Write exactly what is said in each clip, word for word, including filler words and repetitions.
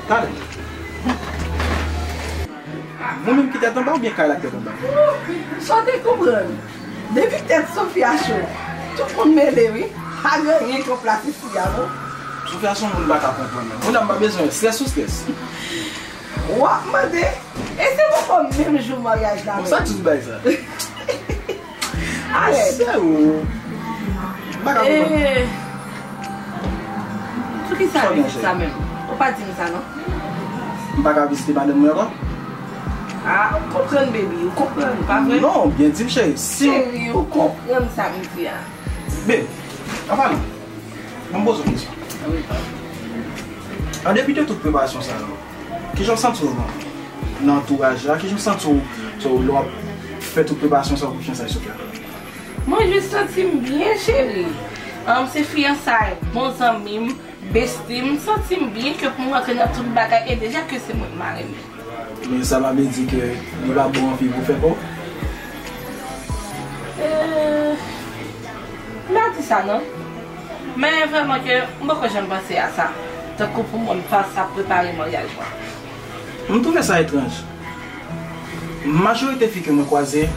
Talè. Mwen menm ki tèt anba oubyen kay la ki tèt anba? Sa w te konprann? Depi tèt Sofia cho, tout moun mele wi. Pa gen anyen ki yon plas isi a non. Sofia se yon moun m pa ka konprann non. Moun nan m pa bezwen strès sou strès. W ap mande, e se pou fè menm jou maryaj la menm. Bon, sa ki sou bagay sa? Alèz. Sè ou. M pa ka konprann. Eh. Sou ki sa li di sa menm? Ou pa di m sa non. M pa ka vizite madanm mwen ankò? Ah, ou konprann, baby, ou konprann, pa vre? Non, byen di m, cheri. Si. Cheri, ou konprann sa m di a. Babe, an palan, ban m poze w kesyon. Wi, pa. An depi de tout preparasyon sa yo, kijan w santi w nan, nan antouraj la? Kijan w santi w, so, lè w ap fè tout preparasyon sa yo pou fiyansay Sofia? Mwen jis santi m byen, cheri. An, se fiyansay bon zanmi m, besti m, m santi m byen ke pou m rantre nan tout bagay, e deja ke se mwen k marèn li. Men sa pa vle di ke li pa bon anpil pou fè kò? Euh, m pa di sa non. Men vrèman ke m poko janm panse a sa. Tankou pou mwen m fas ap prepare maryaj mwen. M twouve sa etranj. Majorite fi ke mwen kwaze,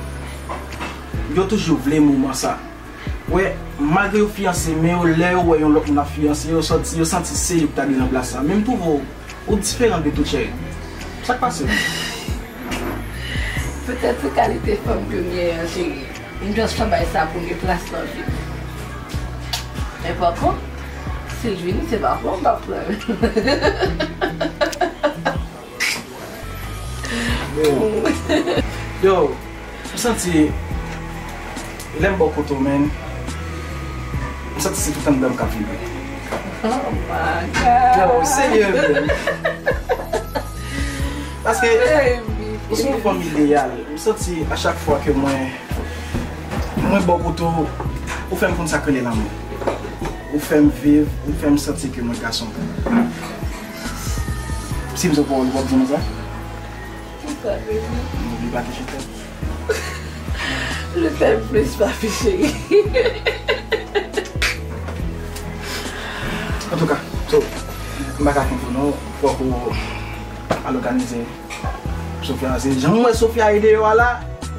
yo toujou vle moman sa. Wè, malgre yo fiyanse, men yo, lè yo wè yon lòt moun ap fiyanse, yo santi, yo santi se yo ki ta dwe nan plas la. Men m twouve w, ou diferan de tout, cheri. Sa k pase w? Petèt se kalite fanm ke m ye an, cheri. M just fè bay sa premye plas nan vi m. Men pa kont, si l vini, se pa pou m p ap pran l. Yo, m santi, lè m bò kote w, man, m santi se tout anndan m k ap vibre. Oh my God. Yo, serye, man. Paske, baby, ou se yon fanm ideyal. M santi a chak fwa ke mwen, mwen bò kote w, ou fè m konn sa k rele lanmou. Ou fè m viv, ou fè m santi ke mwen gason. Si m sot pawòl, ou p ap di mwen sa? Kisa, baby? M oubli pa ke je t'aime. Je t'aime plus, papi cheri. Antouka, so, m pa ka konprann non, fòk ou al òganize Sofia, se jan m wè Sofia e deyò a la,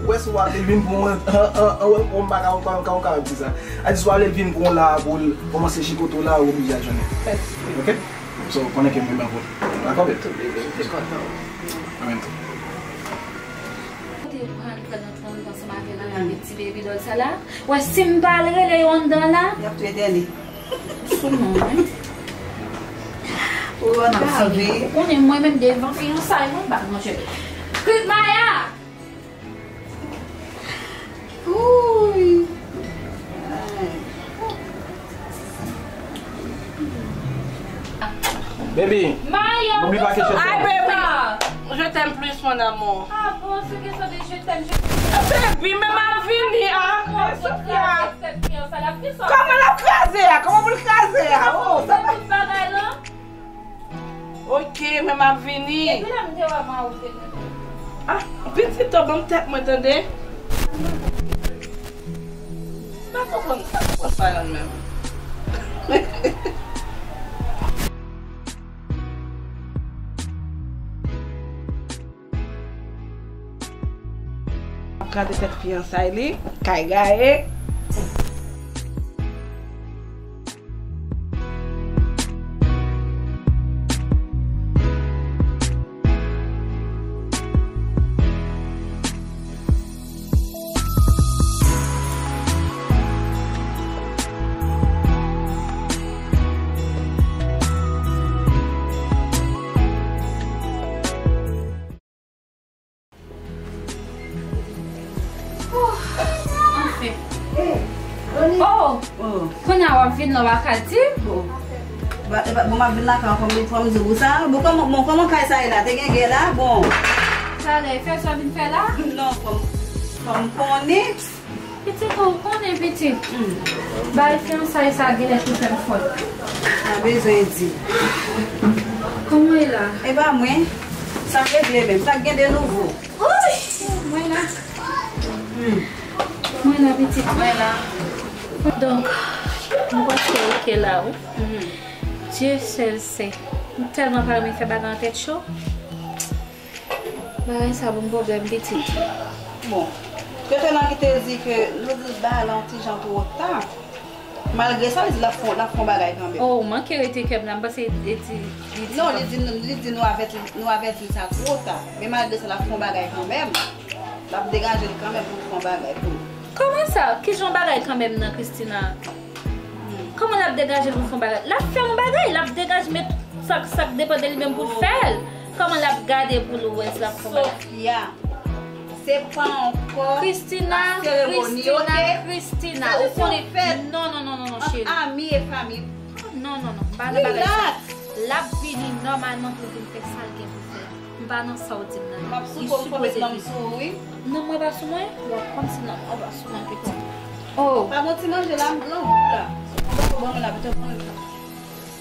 ou wè si w ap vle l vin pran w an, an, an, an, wè, m pa ka, m pa ka, m pa ka di sa. A di si w ap vle l vin pran w la pou l kòmanse chikote w la, ou oblije al jwenn li. Mèsi. Oke? So, konnen ke m renmen w. Dakò, baby? Tou, baby, m te kontan w. Mwen menm tou. Ou te pran, pran nan tran ansanm avè l, avè ti baby doll sa la? Wè, si m pa al rele yo anndan la. Y ap tou etène. Sou non, wi. Ou wè n ap sove. Ou konnen mwen menm devan fiyansay mwen, m pa manje. Krik Maya! Wouy! Baby, Maya, oubli pa ke je t'aime. Ay, baby. Je t'aime plus, mon amour. Ah bon, se kesyon de je t'aime, je t'aime. Baby, men m ap vini, ah. Sofia. Kòman l ap kraze a? Kòman pou l kraze a? Oh, sa pa. Ok, men m ap vini. Epi lè m te wè mari w te vini. Ah, pitit, ban m tèt mwen tande. M pa konprann, m pa konprann sa yo menm. Ap gade tèt fiyansay li, kay gaye. Anfen. Oh! Oh! Kounye a w ap vin la, w pa ka di? Bon. Ba, e ba, bon, m ap vin lakay ankò, men fò m di w sa. Bon, kòman, bon, kòman kay sa ye la? Te gen gè la? Bon. Talè, fè sa w vin fè la? Non, fò m, fò m konnen. Pitit, ou konnen, pitit. Hmm. Bay fiyansay sa genlè ki fè m fòt. Pa bezwen di. Kòman e la? E pa mwen. Sa k regle menm? Sa k gen de nouvo? Woy! Mwen la. Hmm. Mwen la, pitit. Mwen la. Donk, mwen panse ou ke la, wi. Mhm. Dieu seul sait. M tèlman pa renmen fè bagay an tèt cho. Bagay sa ban m pwoblèm pitit. Bon, Kreten lan ki te di ke nou di l ba l yon ti jan twò ta. Malgre sa, li di l ap fè, l ap fè yon bagay kanmenm. Oh, ou manke rete kè m la, m panse li di, li di non, li di, li di nou avèti, nou avèti l sa twò ta. Men malgre sa, l ap fè yon bagay kanmenm. L ap degaje l kanmenm pou l fè yon bagay pou nou. Kòman sa? Kijan bagay kanmenm nan, Christina? Kòman l ap degaje l pou l fè yon bagay? L ap fè yon bagay, l ap degaje, men sa, sa k depann de li menm pou l fè l. Kòman l ap gade pou l wè si l ap fè yon bagay? Sofia, se pa ankò Christina, seremoni, Christina, ok? Christina, ou konnen, non, non, non, non, non, cheri. Ant ami e fanmi. Non, non, non, m pa nan bagay sa. Relax. L ap vini nòmalman pou l vin fè sa l gen pou fè. M pa nan sa w di m nan. M ap sou kò m fò met nan m sou ou, wi. Nan mwen pa sou mwen? Bon, kòmsi nan mwen pa sou mwen, pitit. Oh. Pa bon ti manje la, m grangou la. Bon, mwen la, pito manje.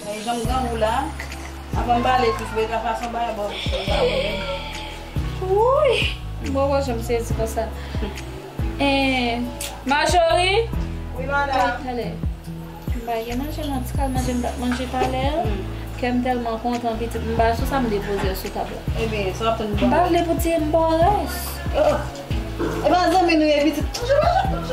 Ay, jan m grangou la. Avan m pale plis, mwen ka fason bagay bò. Wouy! Bon, bon, jan m sezi konsa. Eh, Marjorie? Wi, madanm. Ay, talè. M pa gen manje, non, ti kal manje m t ap manje talè a. Kè m tèlman kontan, pitit. M pa sou sa m depoze l sou tab la. Ebyen, sa w ap tann m ba w? M pa vle pou ti m ba w rès. Oh. E pa zanmi nou ye, pitit.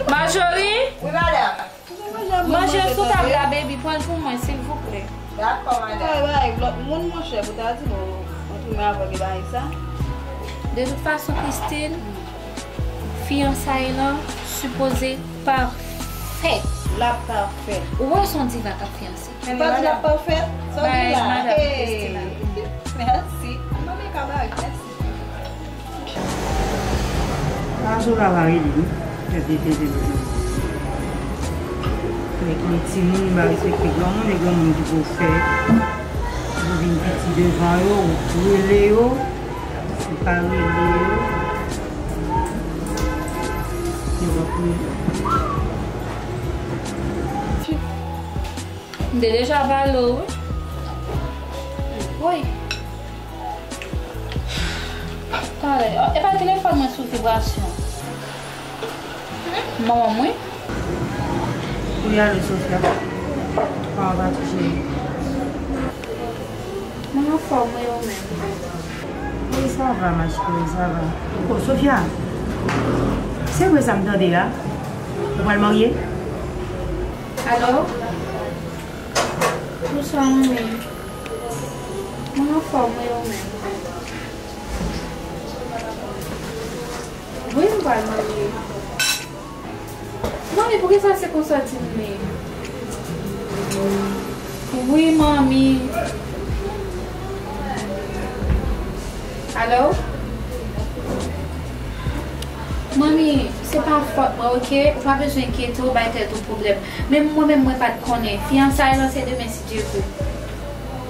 Marjorie? Wi, madanm. Manje sou tab la, baby. Pran l pou mwen, silvouplè. Dakò, madanm. Ay, bay, lòt moun, monchè, pou ta di, bon, antre men avèk bagay sa. De tout fason, Christine, fiyansay lan sipoze pafè. L ap pafè. Ou wè se yon diva k ap fiyanse. Men pa di l ap pafè. Sa w di la? Hey. Mèsi. Mwen menm ka bay. Mèsi. Azo la va rele wi. Tèt de tete de. Nèg ki gen timoun, li pa respekte granmoun, e granmoun ki pou fè. Ou vin piti devan yo, ou rele yo, ou pa rele yo. Yo va priye. M te deja pale w, wi. Wi. Talè, e pa telefòn mwen sou vibrasyon. Manman m, wi. Wi, alo, Sofia. Kòman w va, cheri? Mwen anfòm, wi, ou menm? Wi, sa va, ma chérie, sa va. Oh, Sofia, se vre sa m tande a? Ou pral marye? Alo? Bonswa, manmi. Mwen anfòm, wi, ou menm? Wi, m pral marye. Manmi, poukisa se konsa w di m li? Wi, manmi. Alo? Manmi, se pa fòt mwen, oke? Ou pa bezwen enkyete w, bay tèt ou pwoblèm. Menm mwen menm, mwen pa t konnen. Fiyansay lan se demen, si Dye vle.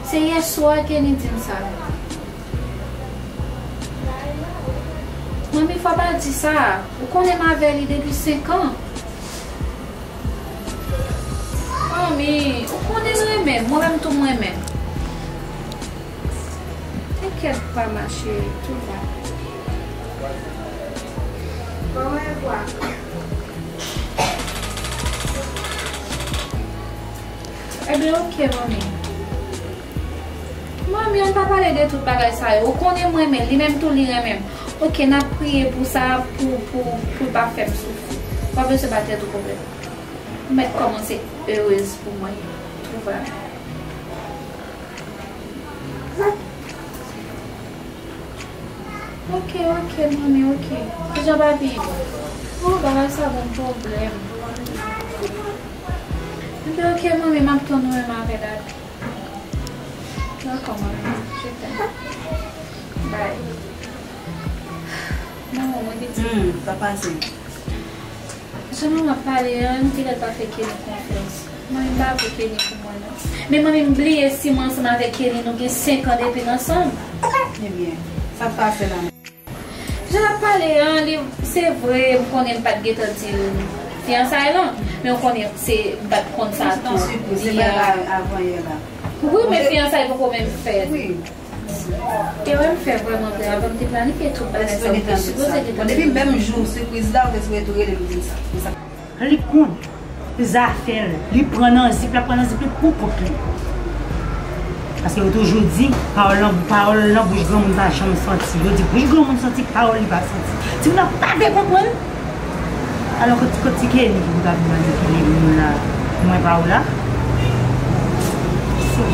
Se yè swa Kenny di m sa. Manmi, fò w pa di sa. Ou konnen m avè li depi senk an. Manmi, ou konnen m renmen l, mwen menm tou m renmen l. T'inquiète pas, ma chérie, tout va bien. Au revoir. Ebyen, oke, manmi. Manmi, ann pa pale de tout bagay sa yo. Ou konnen m renmen l, li menm tou li renmen m. Oke, n ap priye pou sa, pou, pou, pou l pa fè m soufri. Pa bezwen ba tèt ou pwoblèm. M mèt kòmanse erez pou mwen. Tout va bien. Oke, oke, manmi, oke. Kijan papi? Oh, bagay sa ban m pwoblèm. Ebyen, oke, manmi, m ap tann ou menm avè dad. Dakò, manmi. Je t'aime. Bye. Manman, mwen te di. Hmm, sa pase. Jan manman ap pale an, m genlè pa fè Kenny konfyans. Manmi, m pa vle Kenny pou mwen, non. Men manmi, m bliye si mwen ansanm avèk Kenny, nou gen senk an depi n ansanm. Ebyen, sa k pase la menm? Jan l ap pale an, li, se vre, m konnen m pa t gentan di l fiyansay lan, men w konnen se, m pa t konn sa tou. Se yon sipriz, se pa avanyè la. Wi, men fiyansay poko menm fèt. Wi. Erè m fè vrèman vrè, avan m te planifye tout bagay sa, m te sipoze gentan. Bon, depi menm jou sipriz la, ou te sipoze tou rele m di m sa. Li konn zafè l, li pran nan zip, l ap pran nan zip li pou kont li. Paske yo toujou di, pawòl nan, pawòl nan bouch granmoun pa janm santi. Yo di, bouch granmoun santi, pawòl li pa santi. Timoun nan pa vle konprann. Alò ke ti, kot ti Kenny ki pou ta vin manipile moun la, mwen pa w la. So,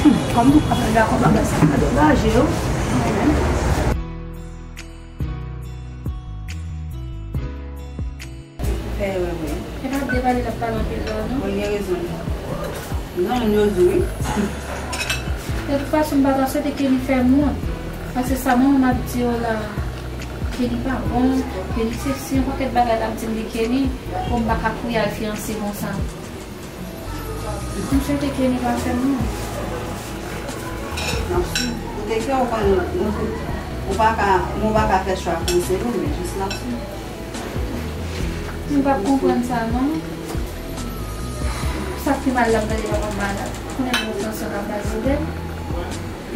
hmm, kòm nou pa dakò bagay sa, pa degaje yo. Fè erè vre. E pa de pale l ap pale anpil la, non? Bon, li gen rezon li. Non, moun yo di wi. De tout fason, m pa ta swete Kenny fè m wont. Paske sa manman m ap di yo la, Kenny pa bon, Kenny sesi, yon pakèt bagay l ap di m de Kenny, pou m pa ka kouri al fiyanse konsa. M swete Kenny pa fè m wont. Ou te kè ou konn, ou, ou pa ka, ou pa ka fè chwa pou ou, se ou, men jis l ap fè. M p ap konprann sa non. Sa k pi mal la, m tande papa m malad. Kounye a m gen tansyon k ap bay pwoblèm.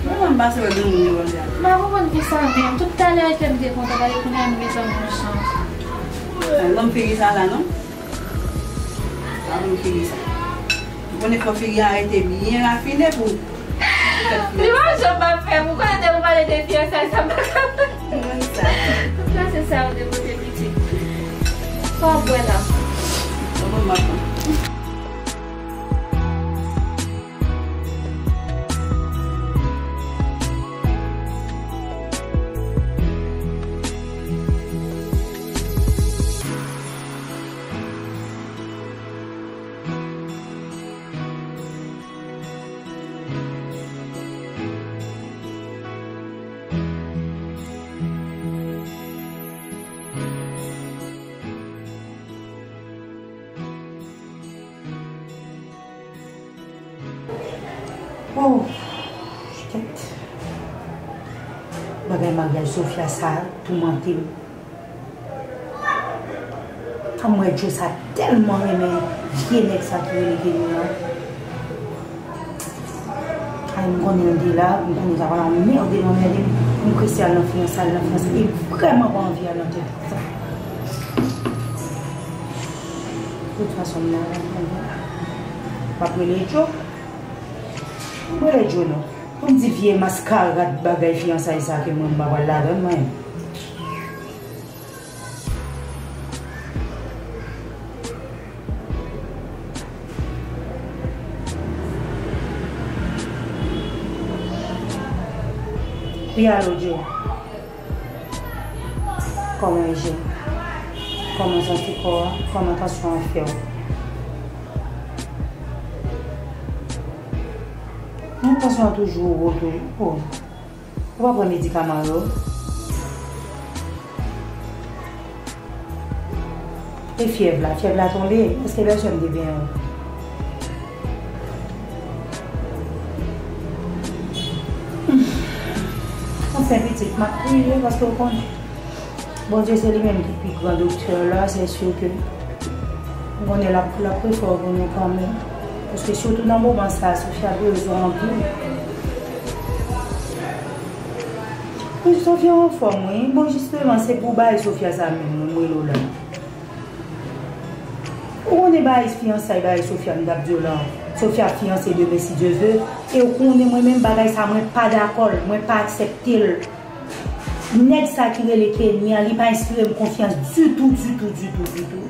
Mwen menm m pase wè granmoun yo kounye a. M pa konprann kisa menm. Tout talè ke m te kontan, gade kounye a m gen tan yon chans. Ay, lòm figi sa la non. Pa lòm figi sa. Ou konnen fò figi a rete byen rafine pou, pou fè. Li pa janm ap fè, ou konnen depi w pale de fiyansay, sa m pa ka. Mwen sa. Tout sa se sa yo te pote pitit. Sa w ap bwè la? Mwen m ap pran. Oh, kèt. Bagay maryaj Sofia sa toumante m. An m wè Joe sa tèlman renmen vye nèg sa ki rele Kenny an. Ay, m konnen l te la, m konnen sa pral anmède m, anmède m. M prese al nan fiyansay, al nan fiyansay. E vrèman pa anvi al nan tèt sa. De tout fason, m nan, m ap rele Joe. M rele Joe non. Pou m di vye maskarad bagay fiyansay sa ke mwen m pa pral ladan l mwen. Wi, alo, Joe. Kòman w ye? Kòman w santi kò a? Kòman tansyon an fè w? Mwen tansyon an toujou wo, toujou wo. Ou pa pran medikaman yo? E fyèv la, fyèv la tonbe, èske pèsòn te benyen w? Anfen pitit, m ap priye paske w konnen Bondye se li menm ki pi gran doktè la, se si ke m konnen l ap, l ap prefè w pou nou kanmenm. Paske sitou nan moman sa, Sofia bezwen w anpil. Wi, Sofia anfòm, wi. Bon, jisteman, se pou bagay Sofia sa menm, wi, m rele w la. Ou konnen bagay fiyansay, bagay Sofia m t ap di w la. Sofia ap fiyanse demen, si Dye ve. E ou konnen mwen menm, bagay sa, mwen pa dakò l, mwen pa aksepte l. Nèg sa ki rele Kenny an, li pa enspire m konfyans ditou, ditou, ditou, ditou.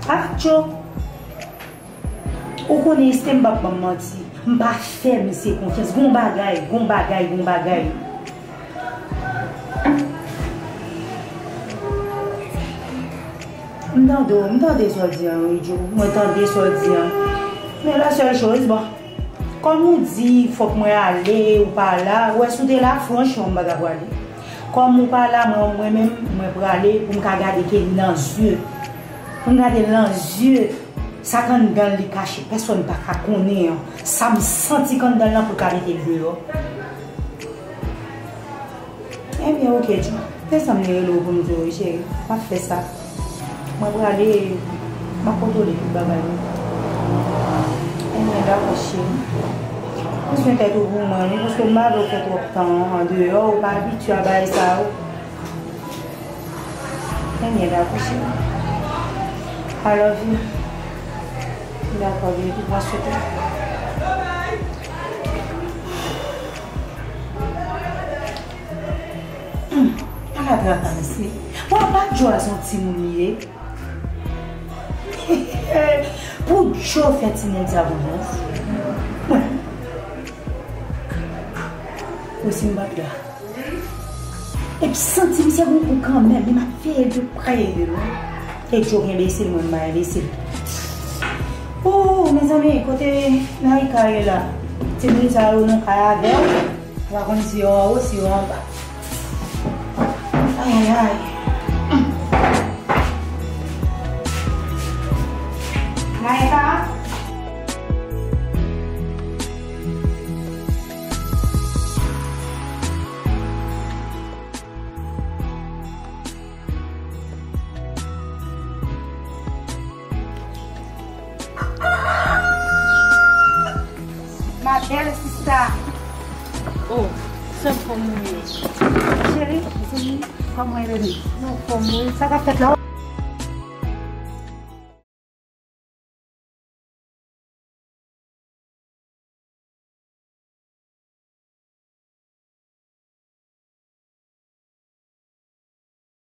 Ah, Joe. Ou konnen Esther, m p ap ban m manti. M pa fè misye konfyans. Gon bagay, gon bagay, gon bagay. M tande w, m tande sa w di an, wi, Joe. Mwen tande sa w di an. Men la sèl choz, bon. Kòm ou di, fòk mwen ale, ou pa la, ou wè si w te la, franchman, m pa ta prale. Kòm ou pa la, mwen, mwen menm, mwen prale pou m ka gade Kenny nan zye. Pou m gade l nan zye. Sa k anndan l li kache, pèsòn pa ka konnen an. Sa m santi k anndan l lan pou l ka mete l deyò. Ebyen, oke, Djo. Se sa m te rele w pou m di w wi, cheri. M ap fè sa. Mwen prale, m ap kontwole tout bagay wi. Ebyen, dakò, cheri. Pran swen tèt ou pou mwen wi, paske m pa vle w fè twòp tan andeyò, ou pa abitye a bagay sa yo. Ebyen, dakò, cheri. I love you. Dakò, vini pou pran sou tou. Hmm, ala traka mesye. Bon, apa Joe a se yon timoun li ye? Pou Joe fè ti nèg sa konsa. Bon. Ou si m pa t la. Epi santi misye gon kou kanmenm, men m ap veye l de prè, de lwen. E Joe enbesil, mwen m pa enbesil. Ooh, mezanmi, kote Naïka ye la? Timoun sa yo nan kay avè w. M pa konn si yo anwo, si yo anba. Ay, ay, ay. Naïka? Ma belle sista. Oh, sè m, kòman w ye? Cheri, kòman w ye, baby? Non, kòman w ye? Sa k ap fèt la?